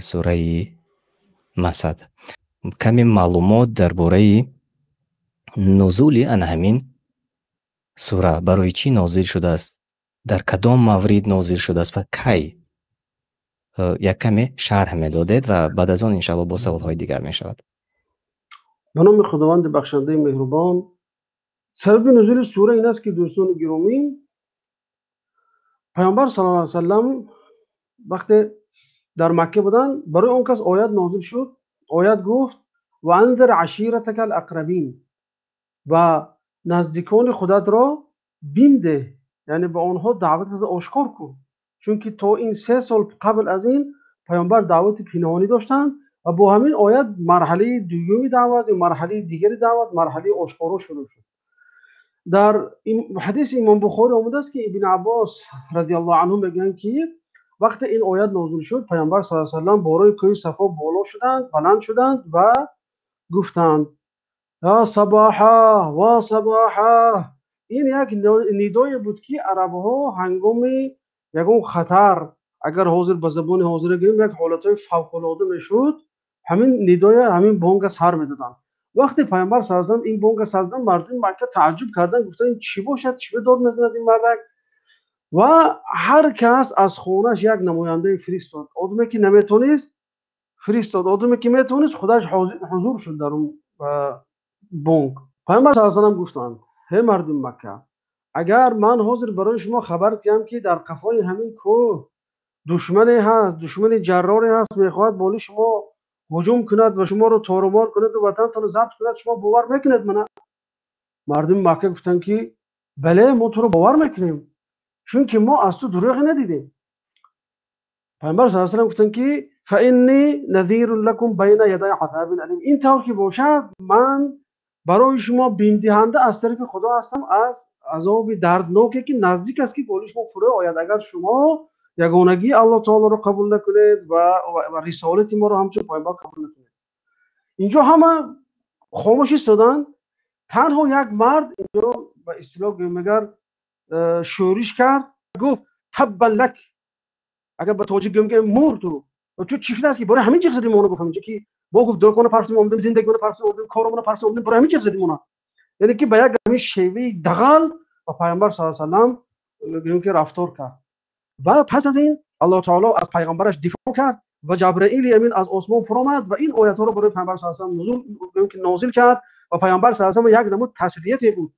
Сураи Масад. Каме маълумот дар бораи нузули ана ҳамин сура, барои чӣ нозил шудааст, дар кадом маврид нозил шудааст ва кай, як каме шарҳ медодед ва баъд аз он, иншаалло, бо саволҳои дигар мешавад. Ба номи Худованди бахшандаи меҳрубон. Сабаби нузули сура ин аст, ки, дӯстони гиромӣ, Паёмбар саллаллоҳу алайҳи васаллам вақте дар Макка буданд, барои он кас оят нозил шуд. Оят гуфт: «Ва анзир аширатака алақрабин», ва наздикони худатро бим деҳ, яъне ба онҳо даъватро ошкор кун, чунки то ин 3 сол қабл аз ин Паёмбар даъвати пинҳонӣ доштанд ва бо ҳамин оят марҳалаи дуюми даъват ё марҳалаи дигари даъват, марҳалаи ошкоро шурӯъ шуд. Дар ҳадиси Имом Бухорӣ омадааст, ки Ибни Аббос радиаллоҳу анҳу мегӯянд, ки вақте ин оят нозил шуд, Паёмбар с салам болои кӯҳи Сафо боло шуданд, баланд шуданд ва гуфтанд: «Ё сабоҳа, ва сабоҳа». Ин як нидое буд, ки арабҳо ҳангоми ягон хатар, агар ҳозир ба забони ҳозира гӯем, як ҳолатҳои фавқулода мешуд, ҳамин нидоя, ҳамин бонга сар медоданд. Вақте Паёмбар с ин бонга сар доданд, мардуми Макка тааҷҷуб карданд, гуфтанд: «Чӣ бошад? Чӣ ба дод мезанад ин мардак?» Ва ҳар кас аз хонааш як намояндае фиристод. Одаме ки наметонист, фиристод, одаме ки метавонист, худаш ҳузур шуд дар он бонг. Паёмбар с салам гуфтанд: «Ҳей мардуми Макка, агар ман ҳозир барои шумо хабар диҳам, ки дар қафои ҳамин кӯҳ душмане ҳаст, душмани ҷарроре ҳаст, мехоҳад боли шумо ҳуҷум кунад ва шуморо торумор кунад ва ватантонро забт кунад, шумо бовар мекунед мана?» Мардуми Макка гуфтанд, ки бале, мо туро бовар мекунем, чунки мо аз ту дурӯғе надидем. Паёмбар с салам гуфтанд, ки «فإني نذير لكم بين يدي عذاب أليم». Ин тавр ки бошад, ман барои шумо бимдиҳанда аз тарафи Худо ҳастам аз азоби дардноке, ки наздик аст, ки боли шумо фурӯ ояд, агар шумо ягонагии Аллоҳ таолоро қабул накунед ва рисолати моро ҳамчун паёмбар қабул накунед. Инҷо ҳама хомӯш истоданд. Танҳо як мард инҷо, ба истилоҳ гӯем агар, шӯриш кард, гуфт: «تبا لك». Агар ба тоҷик гӯем, ки мур ту, ту чӣ шудааст, ки барои ҳамин ҷиғ задӣ моно? Гуфт ҳаминҷо, ки бо гуфт: «Дӯкона парсим омадем, зиндагиона парсим омадем, коромона парсим омадем, барои ҳамин ҷиғ задӣ мона». Яъне ки ба як ҳамин шеваи дағал ба Паёмбар с салам гӯем ки рафтор кард. Ва пас аз ин Аллоҳ таоло аз пайғамбараш дифоъ кард ва Ҷабраили Амин аз осмон фуромад ва ин оятҳоро барои Паёмбар с салам нузул, гӯем ки нозил кард ва Паёмбар с салам як намуд таслияте буд.